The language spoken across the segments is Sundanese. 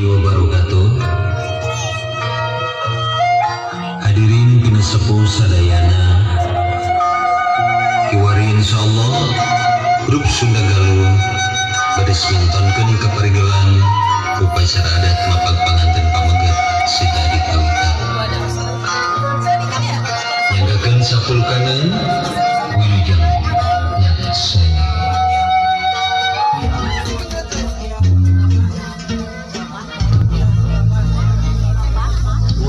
Wabarakatuh. Hadirin pinasepuh sadayana, kiwari insyaallah grup Sunda Galuh bade mintonkeun kaparigelan upacara adat mapag panganten pameget Sita di Kawita. Nyanggakeun sapul kanan, wilujeng nyakseni.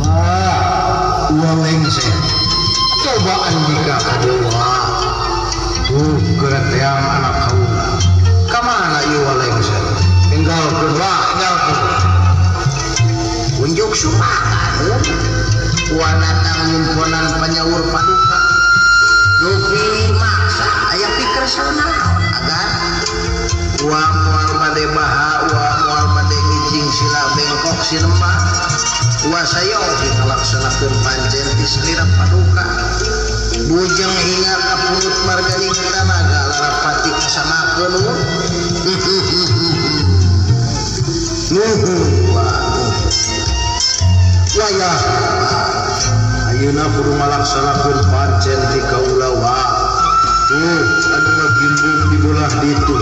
Wah, ua lengser. Coba andika kadewa. Tuh gereteang anak kaula. Kamana ieu lengser? Enggalkeun wa, enggalkeun. Unjuk sumakan. Wa datang nyumponan panyaur paduka. Dupi maksa aya pikir naon agar wa moal bade baha, wa moal bade ngijing sila bengkok sinemba. Wa sayogi ngalaksanakeun pancen ti salira paduka. Bujeng hinga ka purut marganing tanaga larapati kasamakeun. Nuhun wa. Wayah ayeuna kudu ngalaksanakeun pancen ti kaula wa. Tuh anu ngagimbung di bolah ditu,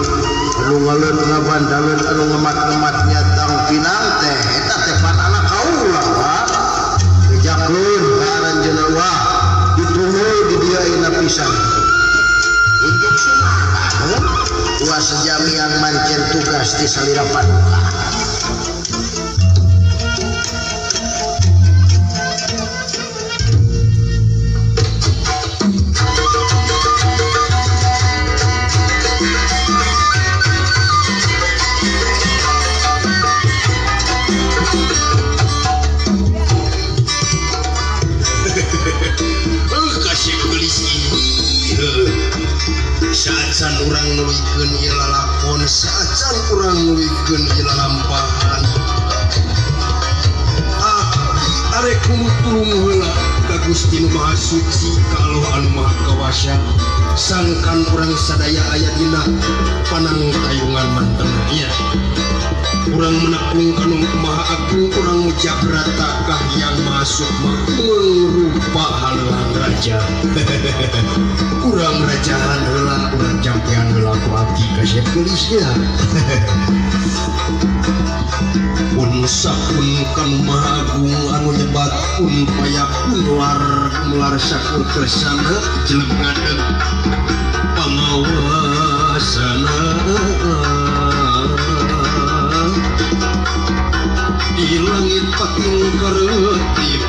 anu ngaleun ngabandaleun, anu ngemat-ngemat nyatang pinang teh eta teh pan anak kaula wa. Bejakeun ka aranjeunna wa, ditunggu di dieu ayeuna pisan. Unjuk sumakan wa sejamiang mancen tugas di salira paduka. Saacan urang nuluykeun ieu lalakon, saacan urang nuluykeun ieu lalampahan. Ah, arek tulung heula ka Gusti Nu Maha Suci, ka Allah anu Maha Kawasa. Sangkan urang sadaya aya dina panangtayungan mantena nya. Urang menekung ka Nu Maha Agung, urang mujabrata ka Hyang Maha Sukma mangrupa haleuang raja. Urang rajahan heula, urang jampean heula ku abdi kasep geulisnya. Pun sapun kanu Maha Agung anu nyebat pun payakun lar mular sakur kersana jeleng ngadeg pangawasana. Di langit pating keretip,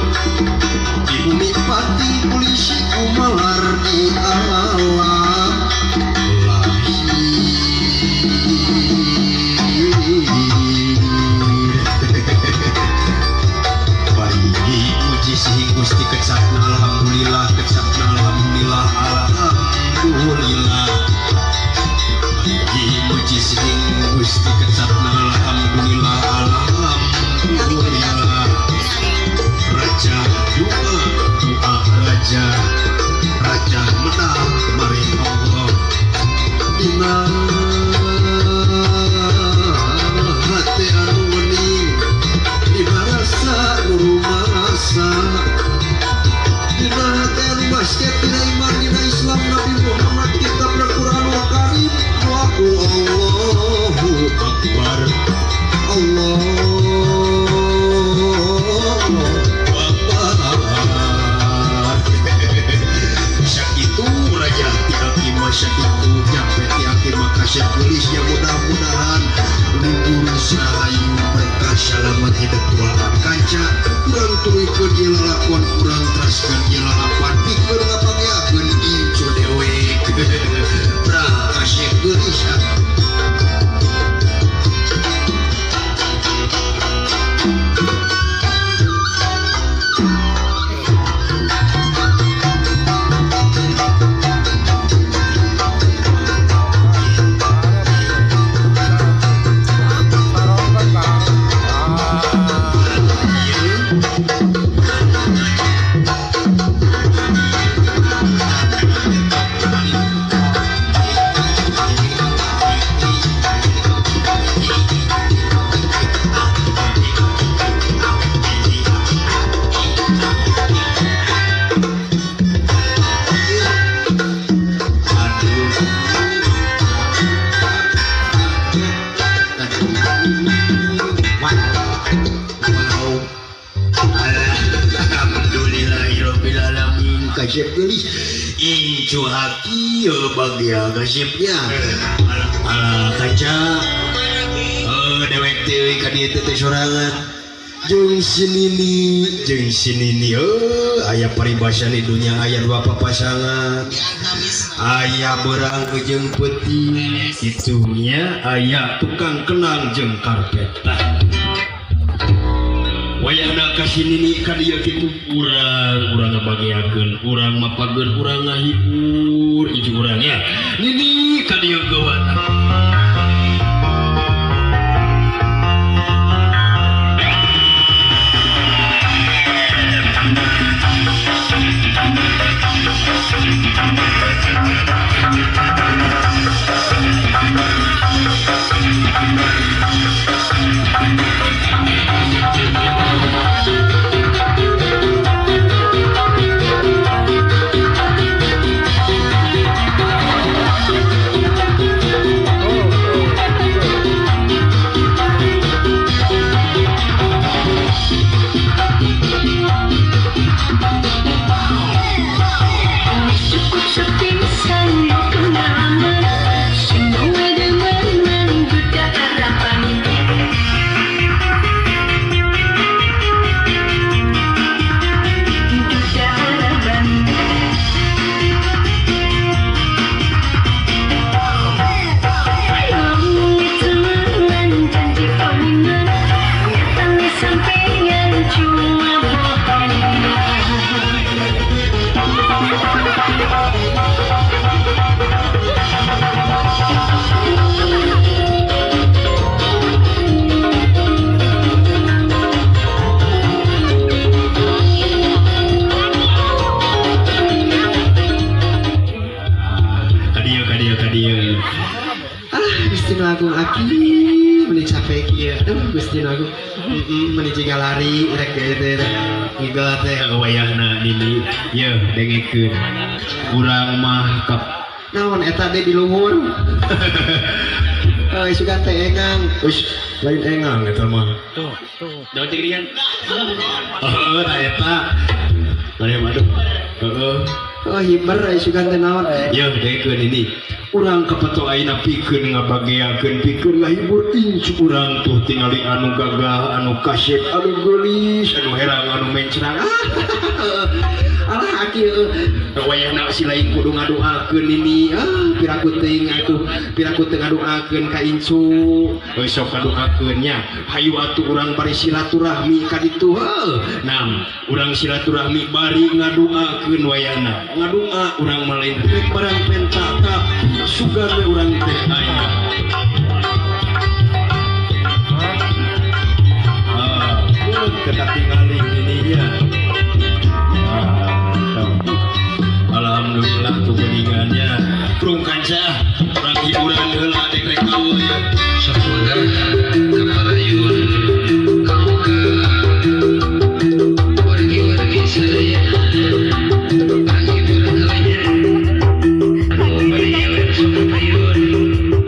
di bumi pating polisi kumalar di alam lahir. Bayi puji sih Gusti kecapna alhamdulillah, kecapna alhamdulillah, alhamdulillah. Bayi puji sih Gusti kecapna alhamdulillah, alhamdulillah. Raja kasep geulis incu hati bagia kasepnya alah kaca dewek teh ka dieu teh sorangan jeung si nini aya paribasa di dunya aya dua papasangan aya berang jeung peuting kitu nya aya tukang kenang jeung karpet wayahna ka si nini ka dieu kitu urang ngabagiakeun urang mapageun urang ngahibur incu urang ya nini ka dieu geuwat. Agung aki meni capek kieu aduh Gusti Agung meni jiga lari rek teh ngigel teh wayahna nini yeuh dengekeun urang mah kap naon eta teh di luhur euy sugan teh engang ush lain engang eta mah tuh tuh daun cigrian heuh tah eta mari aduh heuh oh hiber sugan teh naon yeuh dengekeun ini urang kapeto ayeuna pikeun ngabageakeun pikeun ngahibur incu urang tuh tingali anu gagah anu kasep anu geulis anu herang anu mencrang alah aki wayahna si lain kudu ngadoakeun ini piraku teuing atuh piraku teu ngadoakeun ka incu heuh sok ngadoakeun nya hayu atuh urang bari silaturahmi ka ditu heuh nam urang silaturahmi bari ngadoakeun wayahna ngadoa urang mah lain barang penta tapi sugan we urang teh aya ketinggalan ininya. Alhamdulillah tuh geningannya. Prung kanca urang hiburan heula dek rek tahu ya. Sok mangga ka parayun kanggo ka wargi-wargi sadaya. Urang hiburan heula nya. Anu bari nyawer sok kapayun.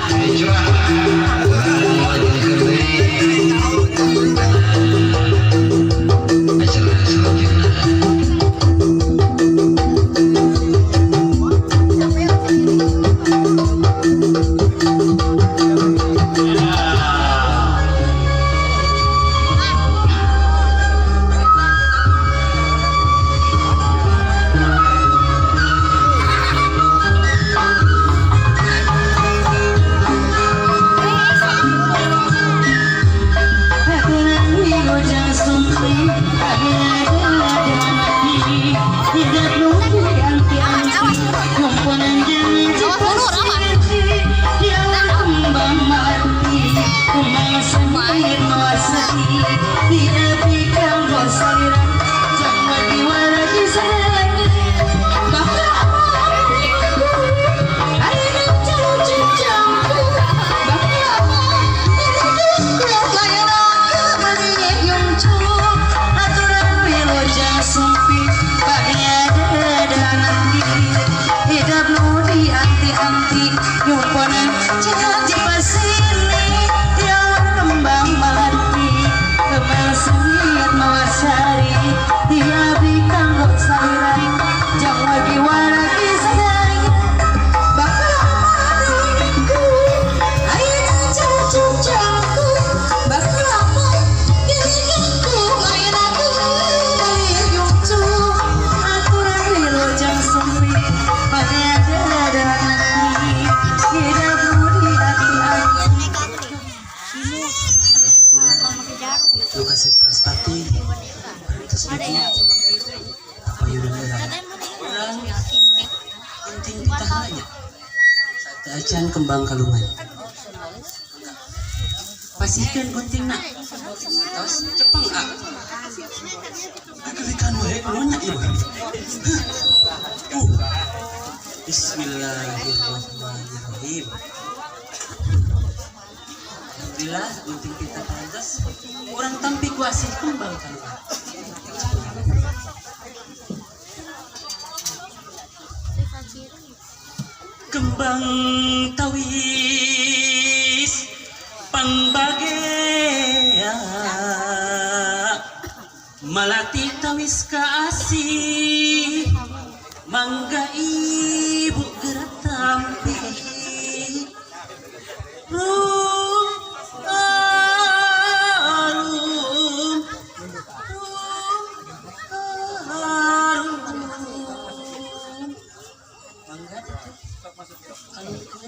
Curah. Urang lanjutkeun deui kana acara selanjutnya. Acan kembang kalungan. Pasihkeun guntingna. Tos cepeng ah. Gelikan wae kumaha ieu. Bismillahirrahmanirrahim. Alhamdulillah gunting kita pantas. Urang tampi ku asih kembang kalungan. Kembang tawis pangbagea, malati tawis kaasih, mangga ibu gerak tampi. Rum arum rum arum, mangga itu.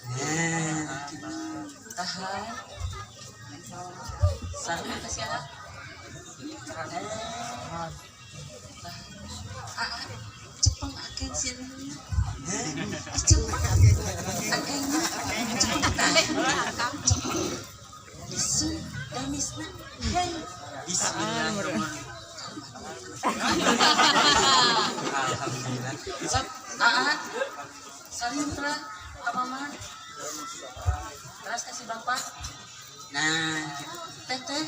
Nah, tahan. Salam kasih anak. Ah, cepeng aken sih. Cepeng aken. Cepeng tah. Isun damisna. Hey. Bismillahirrahmanirrahim. Alhamdulillah. Sok, ah, salim telah ke mama. Terus kasih bapak. Nah, gitu. Teh teh.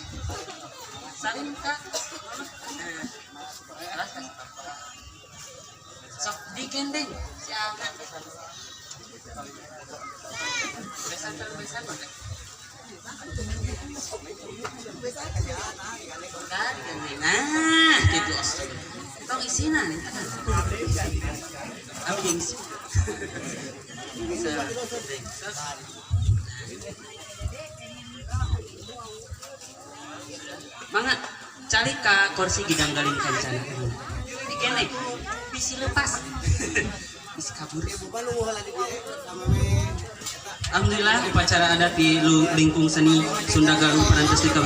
Salim kak. Nah, terus kasih bapak. Sok digendeng si Aga. Besan besan mana? Nah, digandeng. Nah, gitu. Tong isina nih. Abi jeung isi. Mangga calik ka kursi gidang galing kancana. Digendeng. Bisi lepas. Bisi kabur. Alhamdulillah upacara adat di lingkung seni Sunda Galuh Perancis di